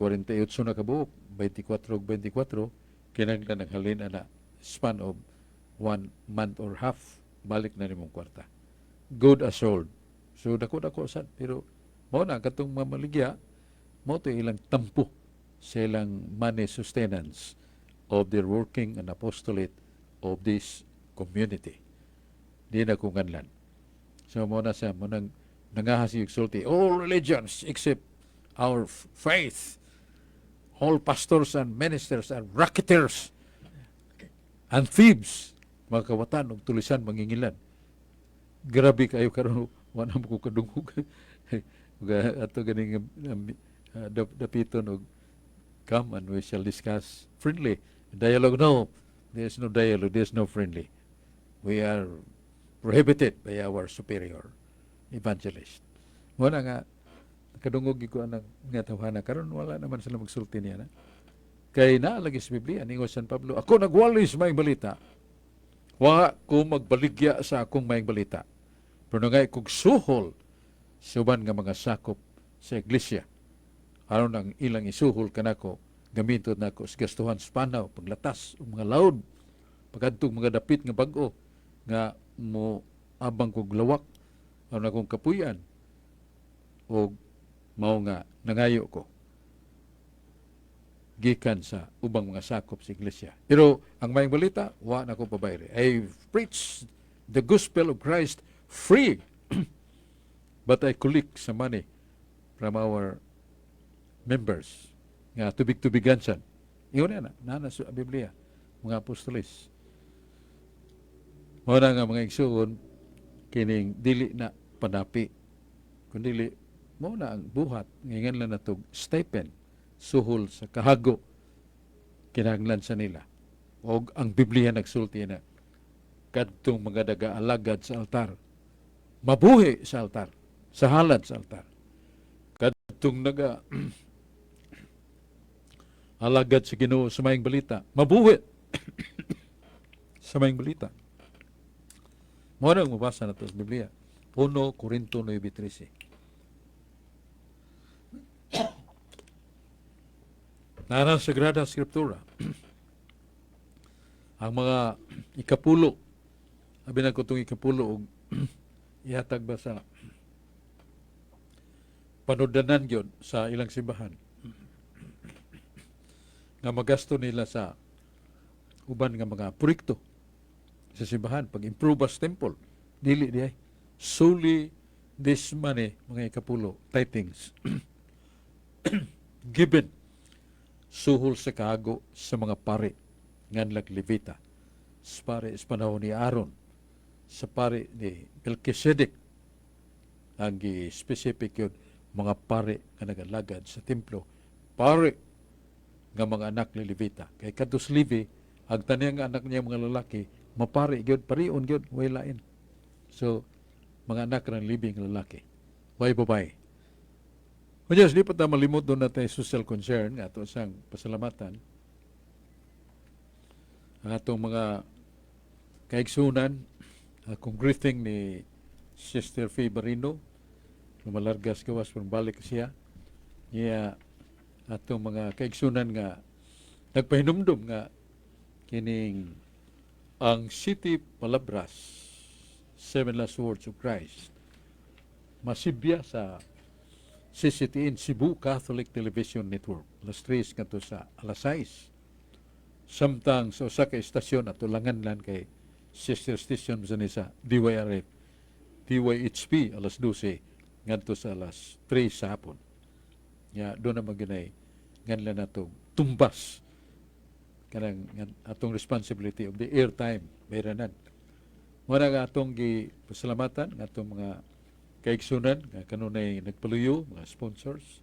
48 na kabuok, 24 ug 24, kinahanglan ang halin ana span of one month or half, balik na nimong kwarta. Good as sold. So dako-dako sad, pero mao na katong mamaligya, mao to ilang tampo sa ilang money sustenance of their working and apostolate of this community. Di na kung nganlan. So mo na siya, mo nang nangahas yung sulti, all religions except our faith, all pastors and ministers are racketeers and thieves, mga kawatan og tulisan, mangingilan. Grabe kayo karon, wala mo ko kadungog. Ug ato ganing dapiton og come and we shall discuss friendly dialogue. No, there's no dialogue, there's no friendly. We are prohibited by our superior evangelist. Wala nga kadungog gyud ko anang nga tawhana karon, wala naman sila magsulti niya na. Kay naa lagi sa Biblia, ningon San Pablo, "Ako nagwali sa maayong balita. Wa ko magbaligya sa akong maayong balita. Pero nangay kog suhol sa uban nga mga sakop sa iglesia. Aron ang ilang isuhol kanako, gamiton nako sa gastuhan sa panaw, paglatas ug mga laod, pagkadtog mga dapit nga bag-o nga mo abang kog lawak aron akong kapuyan og mao nga nangayo ko gikan sa ubang mga sakop sa iglesia. Pero ang maayong balita, wa na ko pabayri. I preach the gospel of Christ free. But I collect some money from our members nga tubig-tubigan sad." Iyon na, na sa Biblia, mga apostoles. Mao na nga, mga igsuon, kining dili na panapi, kundi mao na ang buhat, ngayon lang natog stipend, suhol sa kahago, kinahanglan sa nila. Og ang Biblia nagsulti na, kadtong mga daga-alagad sa altar, mabuhi sa altar, sa halad sa altar. Kadtong naga alagad sa Ginoo sa maayong balita, mabuhi sa maayong balita. Mao na ang mabasa nato sa Biblia. 1 Corinto 9:13. Nara sa Sagrada Escritura, ang mga ikapulo, abi na ko itong ikapulo, og ihatag ba sa panudanan yun sa ilang simbahan nga magasto nila sa uban nga mga proyekto sa simbahan, pag-improve as temple, dili di ay solely this money, mga ikapulo, tithings given suhol sa kahago sa mga pari nganlag Levita, sa pari sa panahon ni Aaron, sa pari ni Melchizedek. Ang specific yun, mga pari nga nagalagad sa templo, pari nga mga anak ni Levita, kay kadtos Levi ang tanang anak niya mga lalaki mapari gyud, parion gyud, way lain. So mga anak ng Levi nga lalaki, way babae. O Diyos, di pa ta malimot doon natin social concern nga ato sang pasalamatan ang atong mga kaigsunan, akong greeting ni Sister Faye Barino, lumalargas gawas pero balik siya niya, atong mga kaigsunan nga nagpahinumdum nga kining ang Siete Palabras, Seven Last Words of Christ, masibya sa CCTN, Cebu Catholic Television Network, alas 3 ngadto sa alas 6, samtang sa usa ka istasyon ato langan kay sister station sa ni sa DYRF, DYHP, alas 12 ngadto sa alas 3 sa hapon. Ya doon naman ginay nganlan nato tumbas kanang atong responsibility of the airtime bayranan. Mao na nga atong gipasalamatan nga atong mga kaigsunan nga kanunay nagpaluyo, mga sponsors,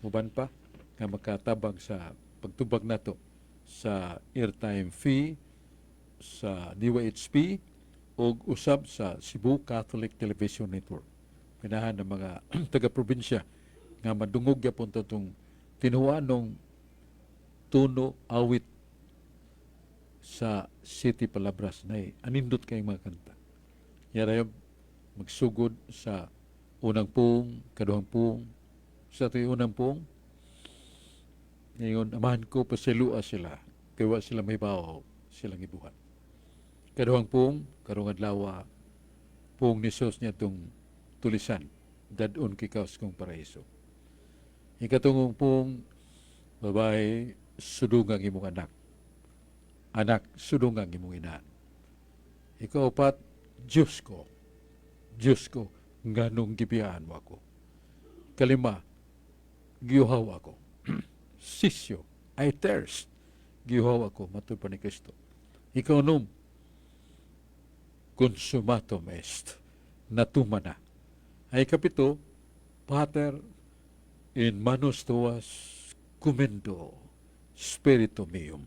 uban pa nga makatabang sa pagtubag nato. Sa airtime fee sa DYHP o usab sa Cebu Catholic Television Network. Pinahan ng mga taga-probinsya nga madungog gyapon tong tinuanong tono awit sa City Palabras na anindot kay mga kanta. Yara magsugod sa unang pung, kaduhang pung, sa ito'y unang pung, ngayon, "Amahan ko, pasayloa sila, kay wa sila mahibaw silang gibuhat." Kaduhang pung, karong adlaw, pung ni Jesus niya itong tulisan, "Dad-on kikaw sa kong paraiso." Ikatungong pung, "Babae, sudungang imong anak. Anak, sudungang imong inahan." Ikaupat, "Diyos ko, Diyos ko, nganong gibiyaan mo ako?" Kalima, "Giuhaw ako." "Sisyo, I thirst." "Giuhaw ako," matud pa ni Kristo. Ikaunom, "Consummatum est." Natuman na. Ay kapito, "Pater, in manos tuas commendo spiritum meum."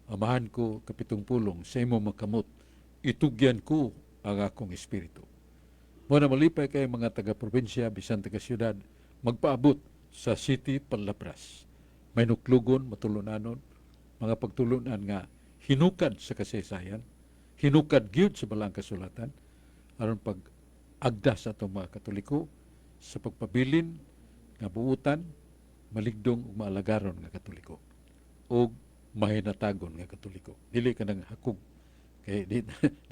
"Amahan ko," kapitong pulong, "sa imo makamot, itugyan ko ang akong espiritu." Mo na malipay kay mga taga-probinsya, bisan taga-syudad, magpaabot sa City Palabras. May nuklugon, matulunanon, mga pagtulunan nga hinukad sa kasaysayan, hinukad gyud sa Balaang Kasulatan, aron pag agda sa atong mga Katoliko sa pagpabilin nga buutan, maligdong ug maalagaron nga Katoliko ug mahinatagon nga Katoliko. Dili ka nang hakog kay di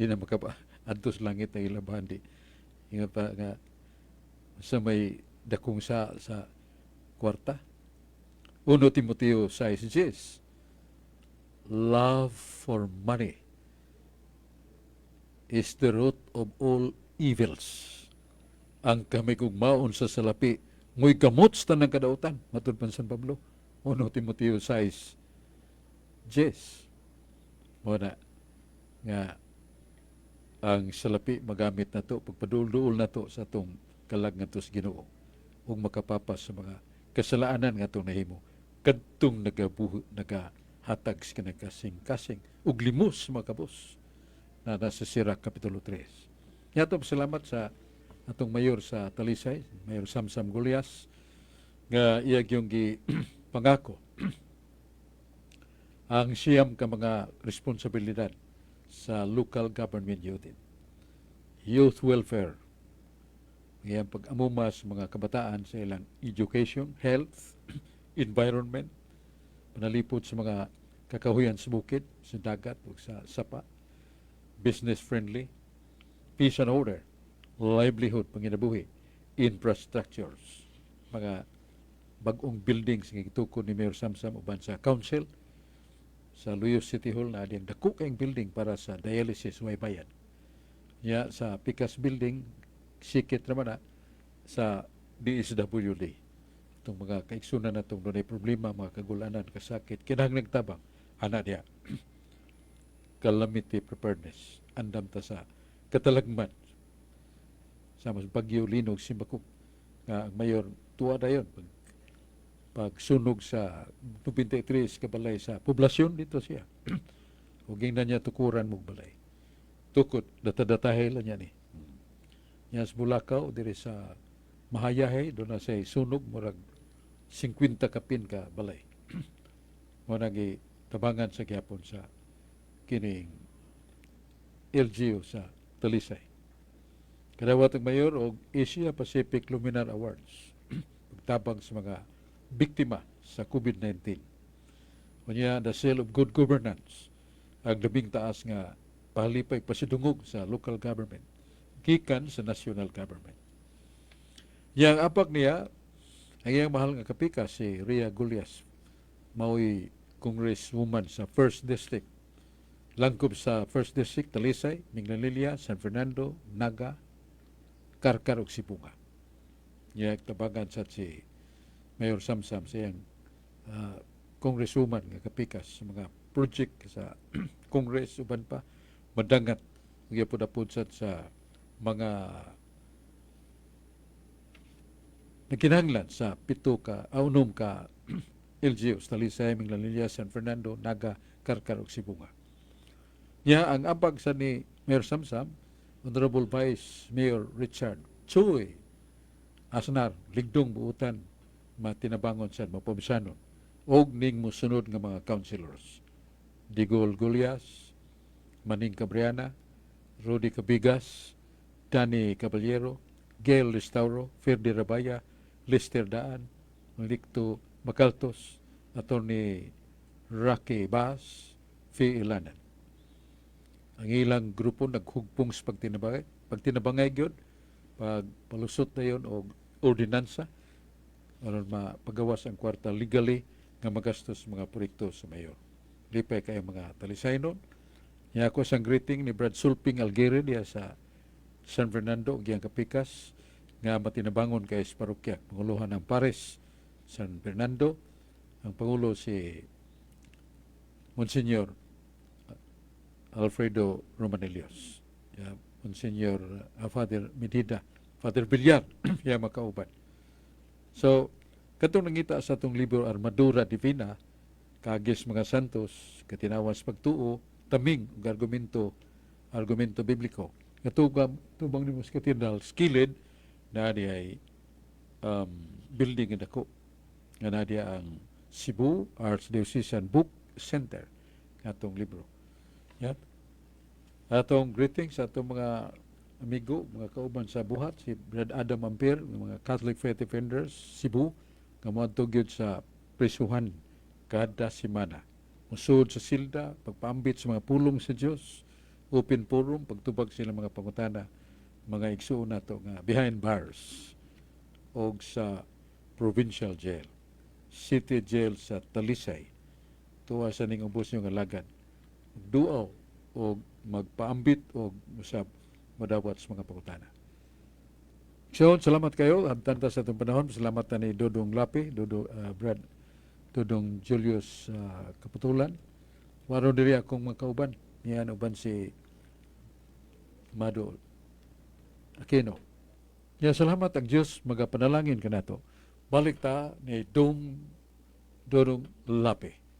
na makapa adto sa langit ang ilabahan di. Ingat pa nga sa may dakong sa kwarta. 1 Timoteo 6:10. Love for money is the root of all evils. Ang kamigugmaon sa salapi mo'y gamot sa tanang kadautan. Matud pa San Pablo. 1 Timoteo 6:10. Mo na nga ang salapi magamit na to pagpaduol-duol na to sa atong kalag ngadto sa Ginoo ug makapapas sa mga kasalaanan nga atong nahimo kadtong nagabuhi nagahatag sa kinagkasing-kasing ug limos sa mga kabos na nasa Sirach Kapitulo 3. Yato salamat sa atong mayor sa Talisay, Mayor Samsam Gullas, nga iya gyung gi pangako ang 9 ka mga responsibilidad sa local government unit. Youth welfare, iyang pag-amuma sa mga kabataan sa ilang education, health, environment, panalipod sa mga kakahuyan sa bukid, sa dagat, ug sa sapa, business friendly, peace and order, livelihood, panginabuhi, infrastructures, mga bag-ong buildings nga gitukod ni Mayor Samsam uban sa council sa Luyo City Hall na adiyang dako kayong building para sa dialysis, way bayad. Ya sa Picas Building, sikit naman na sa DSWD. Itong mga kaigsunan na itong dunay problema, mga kagulanan, kasakit, kinahanglang tabang, ana diya. Calamity preparedness, andam ta sa katalagman. Sa mas bagyo, linog, simbakok, nga ang mayor, tuwa dayon, pagsunog sa 93 ka balay sa poblasyon dito siya. Ug na niya tukuran mong balay. Tukod, data-datahe lang niya ni. Niya sa Bulacau, diri sa Mahayahay, doon na siya sunog, murag 50 kapin ka balay. Mo nagi tabangan sa gyapon sa kining LGU sa Talisay. Kadawat ang mayor og Asia Pacific Luminar Awards, pagtabang sa mga biktima sa COVID-19. Unya, the Seal of Good Governance, ang labing taas nga palipay pasidungog sa local government, gikan sa national government. Yang apak niya, ang iyang mahal nga kapika si Ria Gullas, mao'y congresswoman sa First District. Langkob sa First District, Talisay, Minglanilla, San Fernando, Naga, Carcar ug Sibonga. Niya tabangan sa si Mayor Samsam sa iyang congresswoman nga kapikas sa mga project sa Congress uban pa madangat gyapod sad sa mga nagkinahanglan sa 7 ka 6 ka LGUs, Talisay, Minglanilla, San Fernando, Naga, Carcar ug Sibonga. Nya ang abag sa ni Mayor Samsam, Honorable Vice Mayor Richard Chuy Asnar, ligdong buutan matinabangon sa mapobisanon og ning musunod nga mga councilors: Digol Gulyas, Maning Cabriana, Rudy Cabigas, Danny Caballero, Gail Restauro, Ferdi Rabaya, Lester Daan, Licto Macaltos, Attorney Rocky Bass, Fi Ilanan. Ang ilang grupo naghugpong sa pagtinabangay, pagtinabangay gyud, pagpalusot na yun og ordinansa aron mapagawas ang kwarta legally nga magastos mga proyekto sa mayor. Lipay kayo, mga Talisaynon. Nya ako sang greeting ni Brad Sulping Algere diya sa San Fernando ug iyang kapikas nga matinabangon kay sa parokya. Panguluhan ng Pares San Fernando. Ang pangulo si Monsignor Alfredo Romanillos. Ya, Monsignor Father Medida, Father Villar, ya makauban. So, katong nangita sa atong libro Armadura Divina, Kagis mga Santos, Katinawan sa Pagtuo, Taming ug argumento argumento bibliko. Katubang tubang nimo sa cathedral skilid na di ay building nga dako nga na diya ang Cebu Archdiocesan Book Center atong libro. Yep. Atong greetings sa atong mga amigo, mga kauban sa buhat, si Brad Adam Ampere, mga Catholic Faith Defenders, Cebu, nga moadto gyud sa prisuhan kada semana. Musud sa silda, pagpaambit sa mga pulong sa Dios, open forum, pagtubag sila mga pangutana, mga igsuon nato nga behind bars og sa provincial jail, city jail sa Talisay. Tuwa sa ning ubos yung alagad. Duaw og magpaambit og usab madawat sa mga pangutana. So, salamat kayo. Hamtang ta sa atong panahon. Salamat na ni Dodong Lapi, Dodo Brad, Dodong Julius Kaputulan. Waro diri akong mga kauban. Niyan uban si Mado Aquino. Ya, salamat, ang Dios magapanalangin kanato. Balik ta ni Dong Dodong Lapi.